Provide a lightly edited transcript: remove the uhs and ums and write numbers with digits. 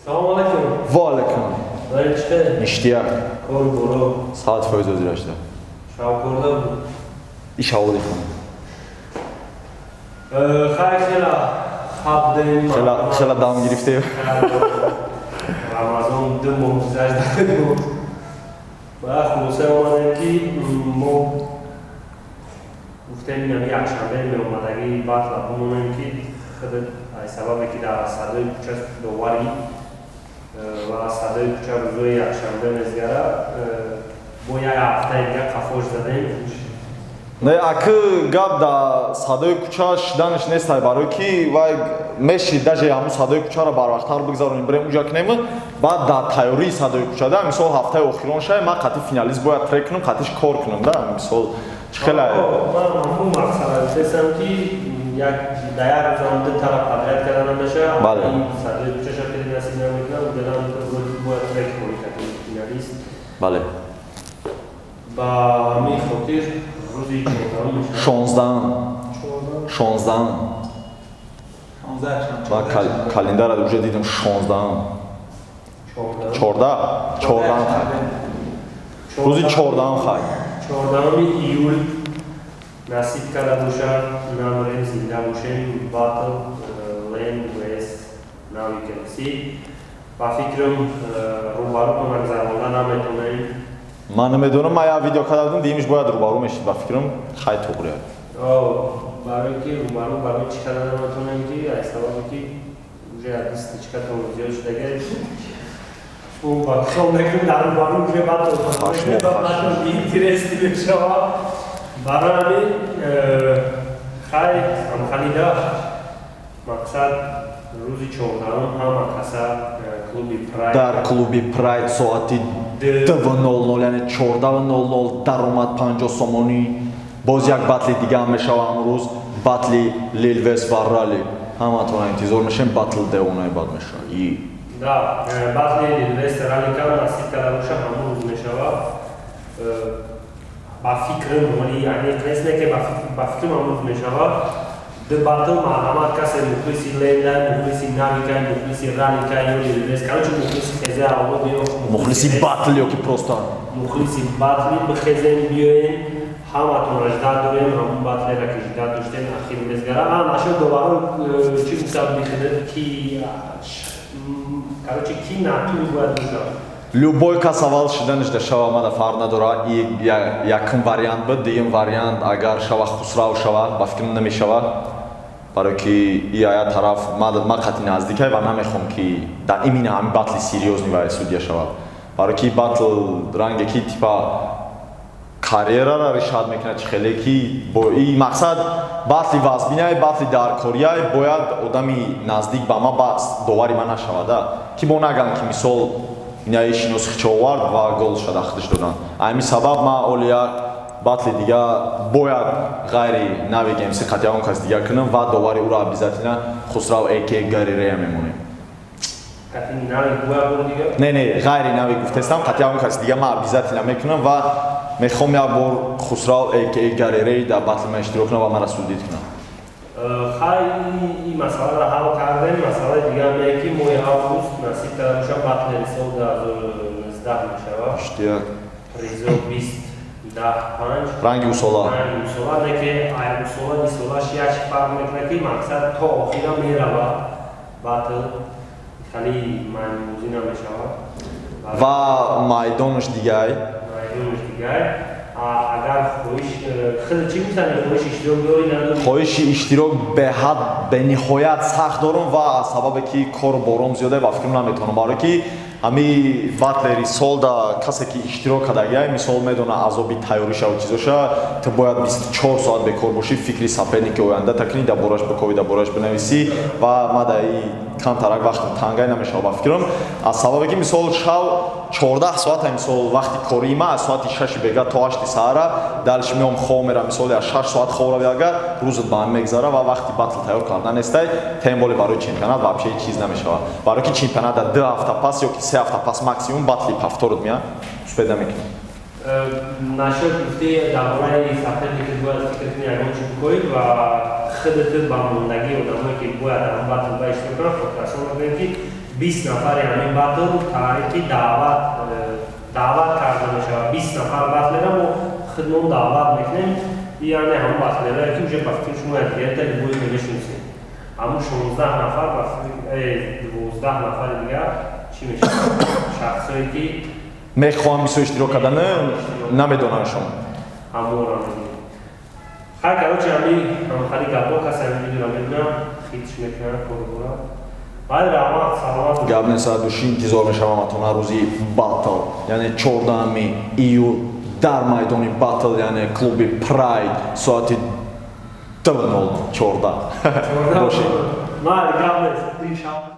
Салом алейкум. Ва алейкум. Вале чӣ? Ништяк. Кор боро? 100% озирашда. Шавкорда буд. Ишаводи хона. Хай, хела хаб будем. Хела хела дам гирифтем. Рамазон 2 моҳ гузашта буд. Ва хулоса омадем, ки мо гуфтем, инами якшанбе меомадагӣ батла бимонем, ки худ ай сабабе ки дар Садои кӯча доварӣ ва Садои кӯча рӯзои якшанбе мезгара, бо як ҳафтаи дига қафош задем. Не, акы гап да Садои кӯча шиданаш нестай, барои ки вай меши даже ҳамун Садои кӯчаро барвақттар бигзаронем, бирем уҷа кунем. Баъд дар тайёрии Садои кӯча да, мисол, ҳафтаи охирон шай ман қати финалист бояд трек кунам, қатиш кор кунам да, мисол, чӣ хела. Ман ҳамун мақсад гуфтестам, ки як да як рӯзам ду тараф подряд карда намешавад. Бале. Садои кӯчаша переносить намекунам, уҷадам бояд трек кунӣ қати финалист. Бале. Ба ҳамин хотир рӯзи 14-ум мешавад. 16-ам, 16-ам. Ман календарро уже дидам, 16-ам. 14, 14-ам, рӯзи 14-ам, хай. 14-уми июл насиб карда бошад, намрем, зинда бошем, батл Лен vs Навик МС. Ба фикрам, рӯбарӯтона гузаронда наметонем. Ман намедонам, ман як видео карда будам, димиш бояд рӯбарӯ мешид, ба фикрам, хай, туғри. Барои ки рӯбарӯ барои чӣ карда наметонем, ки аз сабабе ки уже як стычкатон зиёд шудага, ба хел мекунем, дар рӯбарӯ уже батл батл интересный мешавад. Барои ҳамин, хай, ҳамхалида мақсад рӯзи 14-ум ҳама каса клуби Прайд. Дар клуби Прайд соати 2:00, яъне 14:00, даромад 50 сомонӣ. Боз як батли дига ҳам мешава ҳамрӯз, батли Лилвес ва Рали. Ҳаматона интизор мешем, батл девонаи бад мешава. Да, батли Лилвес Раликам насиб карда боша, ҳамон рӯз мешава. Ба фикрам, вале аниқ нест, не ки ба фикрам ҳамон рӯз мешава. Ду батл, марҳамат, касе мухлиси Ленда, мухлиси Навика, мухлиси Ралика ё Лилвес, короче, мухлиси хезе авлод ё мухлиси батл ё ки просто мухлиси батли, бихезем, биёем, ҳаматонро ждать дорем. Ҳамон батлера ки ждать доштем, ахир мезгара. А нашо доваро чӣ гуфта мехедед, ки, короче, ки натур бояд бошад? Любой кас аввал шиданаш да шава, мада фарқ надора. И якум вариант буд. Дуюм вариант, агар шава, Хусрав шава. Ба фикрам, намешава, барое ки и ая тараф ма қати наздикай ва намехоҳам, ки дар имина ҳамин батли серьёзный ва судья шава, барое ки батл ранге ки типа карьерара решать мекунад, чӣ хеле ки бо и мақсад батли вазбинай, батли даркориай, бояд одами наздик ба ма ба довари ма нашавада, ки бо наган, ки мисол, инаи шиноси хича овард ва гол шада худаш додан. Ҳамин сабаб ма оли як батли дига бояд ғайри Нави ГМС қатъи он кас дига кунам ва довари ӯро обязательно Хусрав эке Гарирея мемонем. Не, не, ғайри Нави гуфтестам, қатъи он каси дига ман обязательно мекунам ва мехоҳам як бор Хусрав эке Гарирей дар батли ман иштирок кунам ва мара судить кунам. Хай, ин масъаларо ҳал кардем. Масъалаи дигар ме ки моҳи август насиб карда боша, батлери сол 2019 мешавад. Иштияк. Призо 20 10 5. Ранги усола. Ранги усола, не ки ай усола исолаш як фарқ мекунад, ки мақсад то охира меравад батл, хали маънибозӣ намешавад. Ва майдонаш дигай. Майдонаш дигай. Агар хоҳиш, худ чӣ гуфтани, хоҳиш иштирок дорӣ, надорӣ? Хоҳиши иштирок беҳад, бениҳоят сахт дорам ва аз сабабе ки кору бором зиёда, ба фикрам, наметавонам, барое ки ҳами батлери солда касе ки иштирок кардагиай, мисол, медона азоби тайёришаву чизоша. Ту бояд 24 соат бекор бошӣ, фикри соперники оянда такунӣ, дар бораш бикобӣ, дар бораш бинависӣ ва ма дар и камтарак вақтам тангай намешава, ба фикрам, аз сабабе ки, мисол, шав 14 соата, мисол, вақти кории ма аз соати 6-и бега то 8-и саҳара, дальше меом, хоб мерам, мисол, я 6 соат хоб рави, агар рӯзат ба ҳам мегзара ва вақти батл тайёр кардан нестай, тем более барои чемпионат вообще ҳеҷ чиз намешава, барое ки чемпионат дар 2 ҳафта пас ё ки 3 ҳафта пас максимум батли повторот меяд, успеть намекунам. Нашод гуфти, дар бораи соперники бояд фикр кунӣ, ягон чӣ бикоӣ ва худат ба мондагии одамое ки бояд дар он батл ба иштирок кунанд, хотиррасон мекунем, ки 20 нафари ҳамин батл тариқи даъват даъват карда мешавад. 20 нафар батлера мо худмон даъват мекунем. Яъне ҳамон батлерае, ки уже ба фикри шумо якдигарта любой мешиносем. Ҳамун 16 нафар, 12 нафари дигар чӣ мешавад? Шахсое, ки мехоҳам бисёр иштирок кардан, намедонамшон. Ҳамонро мегирем. Хай, короче, ҳами ҳамхали гапҳо. Касе ҳами видеоро мебинам, хитш мекунад корбора. Баъд раҳмат, саломат. Гап нест, души интизор мешавам атона рӯзи батл, яъне 14 июл дар майдони батл, яъне клуби Прайд, соати 2:14 бошед. Майли, гап нест.